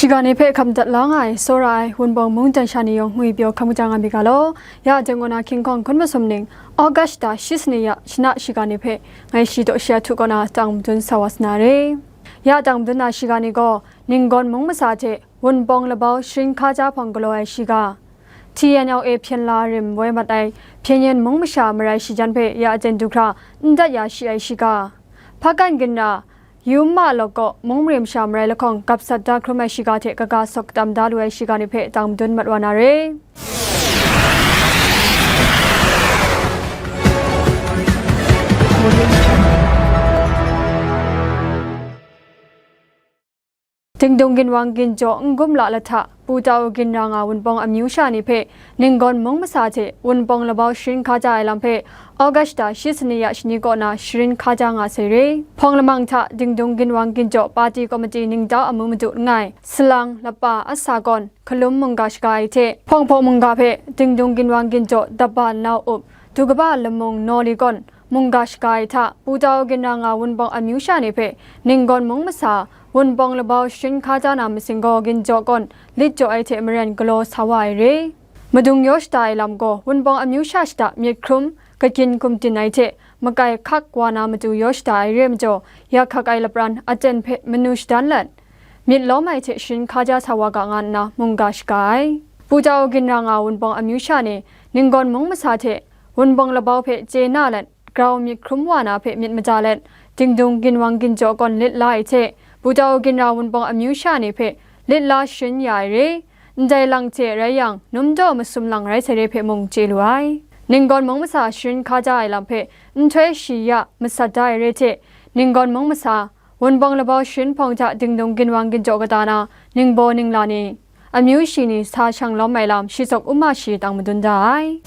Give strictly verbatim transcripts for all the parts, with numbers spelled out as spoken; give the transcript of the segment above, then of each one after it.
Shiga ni hpe hkam dat la nga ai, tsawra ai Wunpawng mungdan sha ni yawng ngwi pyaw hkam shana nga mi ga law. Ya teng kaw na hkying hkawng hkun masum ning, August shata shi sani ya shana shiga ni hpe ngai shi daw shi ahtu kaw na tang madun sa wa sa na re. Ya tang madun na shiga ni gaw, Ninggawn mung masa hte Wunpawng labau sharin hkaja hpawng galaw ai shiga, T N L A hpyen la rim woi mat ai Hpyen Yen mung masha marai shi jan hpe ya aten du hkra n dat ya shi ai shiga, Hpakan ginra Yuma lawk kaw mung mare masha marai lahkawng gap sat da hkrum ai shiga hte kaga sawk katam da lu ai shiga ni hpe tang madun mat wa na re. Dingdung ginwang ginjaw n-gum la lahta, Pu Tau ginra nga Wunpawng amyu sha ni hpe Ninggawn mung masa hte Wunpawng labau sharin hkaja ai lam hpe August shata shi sani ya shani kaw na sharin hkaja nga sai re. Hpawng lamang hta Dingdung ginwang ginjaw pati komiti ningtau amu madu langai, salang, lapa, asa gawn, hkalum mungga shaga ai hte, hpawng hpawng mungga hpe Dingdung ginwang ginjaw daba nau up, du kaba lamung naw li gawn, mungga shaga ai hta, Pu Tau ginra nga Wunpawng amyu sha ni hpe Ninggawn mung masa, Wunpawng labau sharin hkaja na masing gaw ginjaw gawn lit jaw ai hte maren galaw sa wa ai re. Madung yaw shata ai lam gaw Wunpawng amyu sha shata myit hkrum, kakin kumtin ai hte makai hkak wa na matu yaw shata ai re majaw, yak hkak ai lapran aten hpe manu shadan let, myit lawm ai hte sharin hkaja sa wa ga nga nna mungga shaga ai. Pu Tau ginra nga Wunpawng amyu sha ni Ninggawn mung masa hte Wunpawng labau hpe chye na let, grau myit hkrum wa na hpe myit maja let, Dingdung ginwang ginjaw gawn lit la ai hte, Pu Tau ginra Wunpawng amyu sha ni hpe lit la sharin ya ai re. Ndai lang hte rai yang, num daw masum lang rai sai re hpe mung chye lu ai. Ninggawn mung masa sharin hkaja ai lam hpe nhtoi shi ya masat da ai re hte, Ninggawn mung masa, Wunpawng labau sharin hpawng hta Dingdung ginwang ginjaw kata na ningbaw ningla ni, amyu shi ni sa shang lawm ai lam shi sawk uma shi tang madun da ai.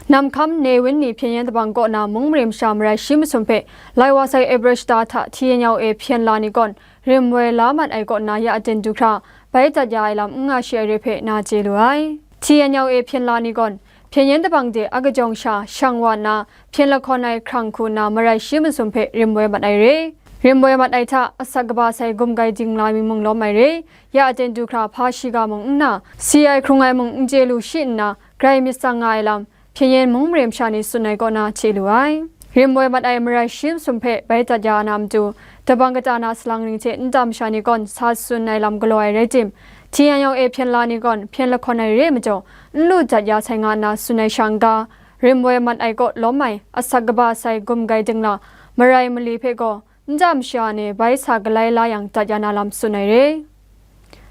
Namhkam Ne Wen ni Hpyen Yen Dabang kaw na mung mare masha marai shi masum hpe lai wa sai April shata hta T N L A hpyen la ni gawn rim woi la mat ai kaw na ya aten du hkra bai dat ya ai lam n nga shi ai re hpe na chye lu ai. T N L A hpyen la ni gawn Hpyen Yen Dabang de a kajawng sha shang wa nna hpyen lahkawn ai hkrang hku nna marai shi masum hpe rim woi mat ai re. Rim woi mat ai hta asak kaba sai gumgai dingla mi mung lawm ai re. Ya aten du hkra hpa shiga mung n na, si ai hkrung ai mung n chye lu shi nna, grai myit tsang nga ai lam, Hpyen Yen mung mare masha ni tsun ai kaw na chye lu ai. Rim woi mat ai marai shi masum hpe bai dat ya na matu, dabang kata na salang ning hte nta masha ni gawn sa tsun ai lam galaw ai rai tim, T N L A hpyen la ni gawn hpyen lahkawn ai re majaw, n lu dat ya sai nga nna tsun ai sha n ga, rim woi mat ai kaw lawm ai, asak kaba sai gumgai dingla, marai mali hpe gaw, nta masha ni bai sa galai la yang dat ya na lam tsun ai re.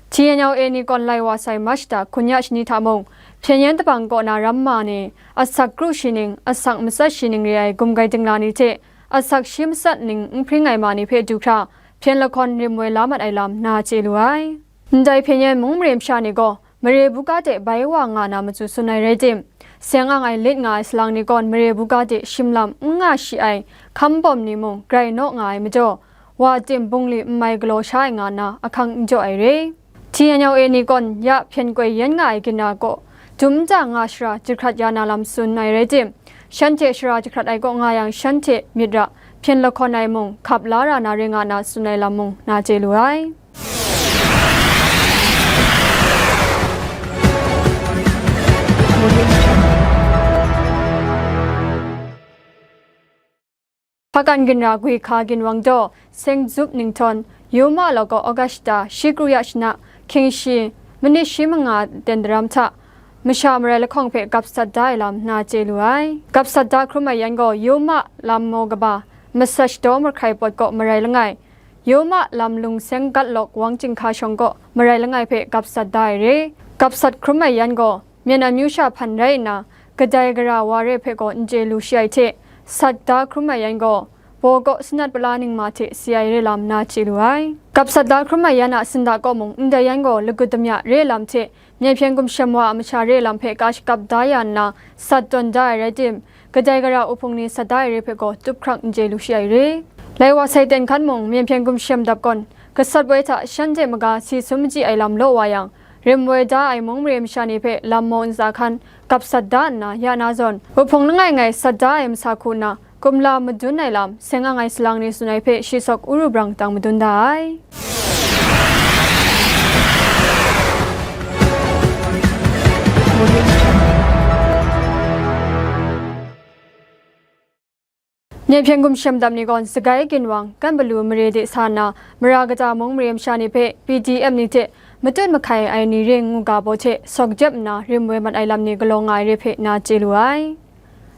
T N L A ni gawn lai wa sai March shata hkun ya shani hta mung, Hpyen Yen Dabang kaw na ramma ni, asak kru shi ning, asak matsat shi ning re ai gumgai dingla ni hte, asak shi matsat ning n hpring ai ma ni hpe du hkra, hpyen lahkawn rim woi la mat ai lam na chye lu ai. Ndai Hpyen Yen mung mare masha ni gaw, mare buga de bai wa nga na matu tsun ai rai tim, seng ang ai lit nga ai salang ni gawn mare buga de shim lam n nga shi ai hkam bawm ni mung grai naw nga ai majaw, wa tim bungli n mai galaw sha ai nga nna ahkang n jaw ai re. T N L A ni gawn ya hpyen koi yen nga ai ginra kaw, dum nta nga shara jahkrat ya na lam tsun ai rai tim, shanhte shara jahkrat ai kaw nga yang shanhte myit ra hpyen lahkawn ai mung hkap la ra na re nga na tsun ai lam mung na chye lu ai. Hpakan ginra gwi hka ginwang daw, Seng Zup Ninghtawng, Yuma lawk kaw August shata shi kru ya shana, hkying shi, manit shi manga ten daram hta, masha marai lahkawng hpe gap sat da ai lam na chye lu ai. Gap sat da hkrum ai yan gaw Yuma lam maw kaba, masat shadaw mahkrai pawt kaw marai langai, Yuma lam lungseng gat lawk wang chyinghka shawng kaw marai langai hpe gap sat da ai re. Gap sat hkrum ai yan gaw, myen amyu sha hpan rai nna, kadai gara wa re hpe gaw n chye lu shi ai hte, sat da hkrum ai yan gaw, baw kaw sanat pala ningma hte si ai re lam na chye lu ai. Gap sat da hkrum ai yan a sinda kaw mung, ndai yan gaw lagut damya re lam hte, myen hpyen gumshem wa a masha re lam hpe ka shakap da ya nna, sat tawn da ai rai tim, kadai gara uhpung ni sat da ai re hpe gaw tup hkrak n chye lu shi ai re. Lai wa sai ten hkan mung, myen hpyen gumshem dap gawn, gasat woi hta shanhte maga si sum machyi ai lam law wa yang, Rim woi da ai mung mare masha ni hpe lam maw ntsa hkan gap sat da nna ya na zawn, wuhpung langai ngai sat da ai masa hku nna, kumla madun ai lam seng ang ai salang ni tsun ai hpe shi sawk uru brang dang madun da ai. Myen hpyen gumshem dap ni gawn Sagai Ginwang Kanbalu mare de sa nna, mara kata mung mare masha ni hpe P D F ni hte matut mahkai ai ni ring ngu ga baw hte sawk jep nna rim woi mat ai lam ni galaw nga ai re hpe na chye lu ai.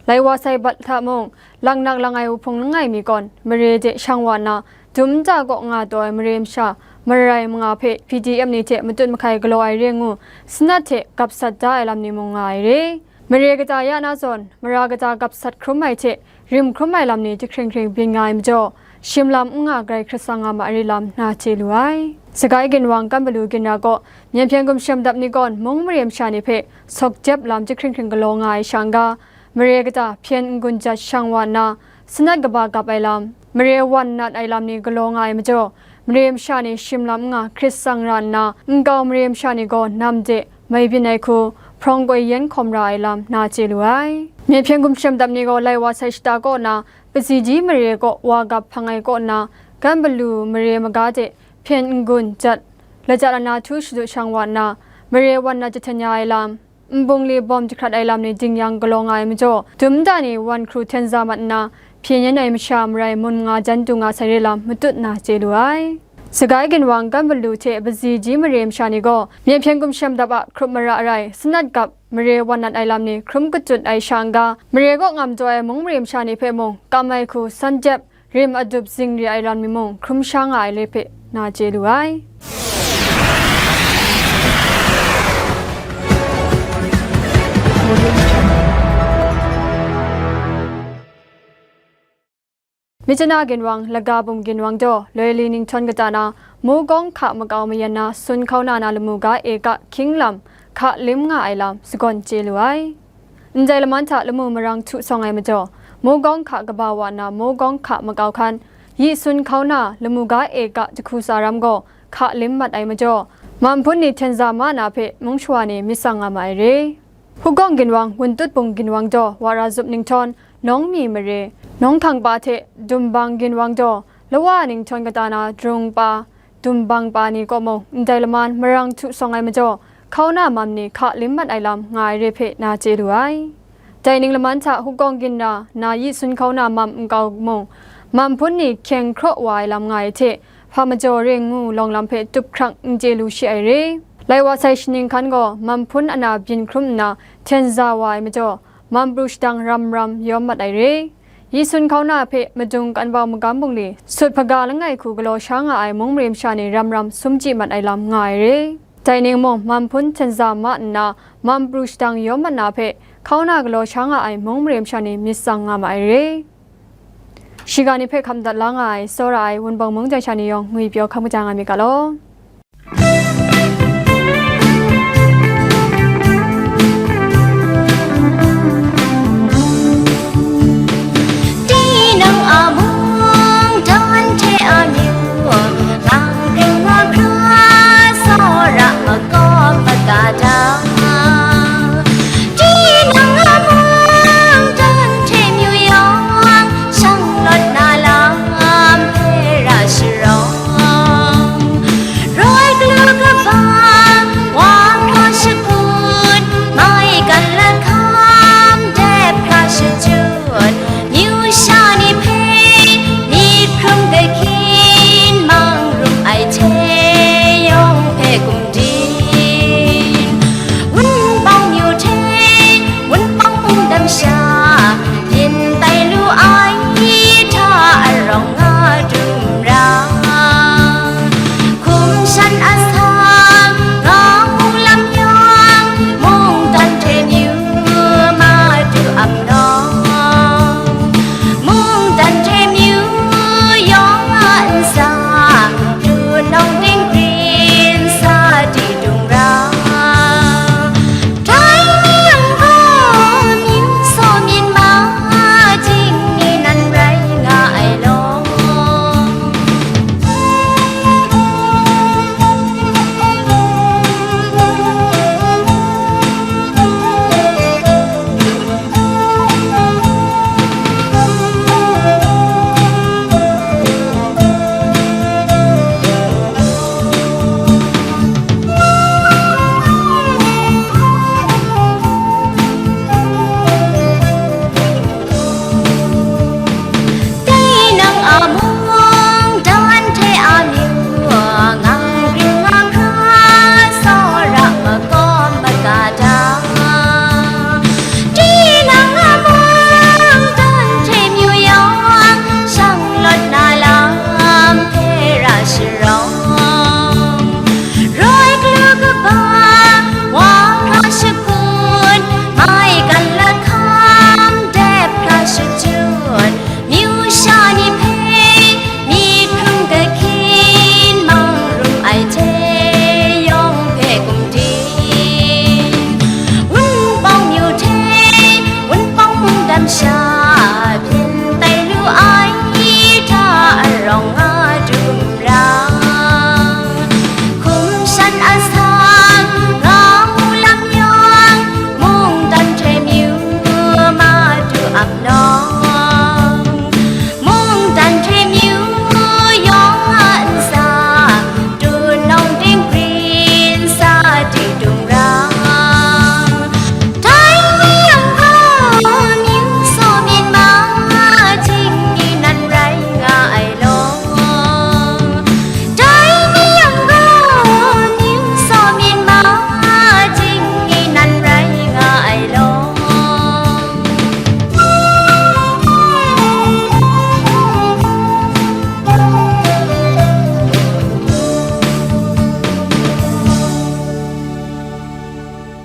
Lai wa sai bat hta mung, laknak lang ai wuhpung langai mi gawn mare de shang wa nna, dum nta kaw nga taw ai mare masha marai manga hpe P D F ni hte matut mahkai galaw ai re ngu, sanat hte gap sat da ai lam ni mung nga ai re. Mare kata ya na zawn, mara kata gap sat hkrum ai hte rim hkrum ai lam ni jahkring hkring byin nga ai majaw, shim lam n nga grai hkrit tsang nga ma ai re lam na chye lu ai. Sagai Ginwang Kanbalu ginra kaw myen hpyen gumshem dap ni gawn mung mare masha ni hpe sawk jep lam jahkring hkring galaw nga ai sha n-ga, mare kata hpyen n-gun jat shang wa nna, sanat kaba gap ai lam, mare wan nat ai lam ni galaw nga ai majaw, mare masha ni shim lam n nga hkrit tsang ra nna, nkau mare masha ni gaw nam de mai byin ai hku, hprawng koi yen hkawm ra ai lam na chye lu ai. Myen hpyen gumshem dap ni gaw lai wa sai shata kaw na, Pazidi mare kaw wa gap hpang ai kaw na, Kanbalu mare maga de hpyen n-gun jat, lajat lana htu shadu shang wa nna, mare wan nat jahten ya ai lam, nbungli bawm jahkrat ai lam ni ding yang galaw nga ai majaw, dum nta ni wan hkru hten za mat nna, hpyen yen ai masha marai mun manga jan du nga sai re lam matut na chye lu ai. Sagai Ginwang Kanbalu hte Pazidi mare masha ni gaw, myen hpyen gumshem dap a hkrup mara rai, sanat gap mare wan nat ai lam ni hkrum katut ai sha n-ga, mare kaw ngam taw ai mung mare masha ni hpe mung kam ai hku san jep, rim adup zingri ai lam ni mung hkrum sha nga ai le hpe na chye lu ai. Myitkyina ginwang, laga bum ginwang daw, loi li ninghtawng kata na, Mugawng hka makau mayan na, Sun Hkauna na lamu ga e ga hkying lam, hka lim nga ai lam, sagawn chye lu ai. Ndai laman hta lamu marang htu sawng ai majaw, Mugawng hka kaba wa na, Mugawng hka makau hkan, Yi Sun Hkauna lamu ga e ga jahku tsa ram gaw, hka lim mat ai majaw, man hpun ni hten za ma na hpe mung shawa ni myit tsang nga ma ai re. Hugawng ginwang, Wun Tut Bung ginwang daw, Wara Zup ninghtawng, Nawng Mi mare, Nawng Hkang pa hte Dumbang ginwang daw, Lawa ninghtawng kata na Drung pa, Dumbang pa ni kaw mung, ndai laman marang htu sawng ai majaw, Hkauna mam ni hka lim mat ai lam nga ai re hpe na chye lu ai. Dai ning laman hta Hugawng ginra na Yi Sun Hkauna mam nkau mung, man hpun ni hkyeng hkraw wa ai lam nga ai hte, hpa majaw re ngu lawng lam hpe tup hkrang n chye lu shi ai re. Lai wa sai shaning hkan gaw man hpun ana byin hkrum nna hten za wa ai majaw, man pru shadang ram ram yawm mat ai re. Yi Sun Hkauna hpe madung kan bau magam bungli, sut hpaga langai hku galaw sha nga ai mung mare masha ni ram ram sum chyi mat ai lam nga ai re. Dai ning mung, man hpun hten za ma nna, man pru shadang yawm mat na hpe, Hkauna galaw sha nga ai mung mare masha ni myit tsang nga ma ai re. Shiga ni hpe hkam dat la nga ai, tsawra ai Wunpawng mung jai sha ni yawng ngwi pyaw hkam kaja nga myit ga law.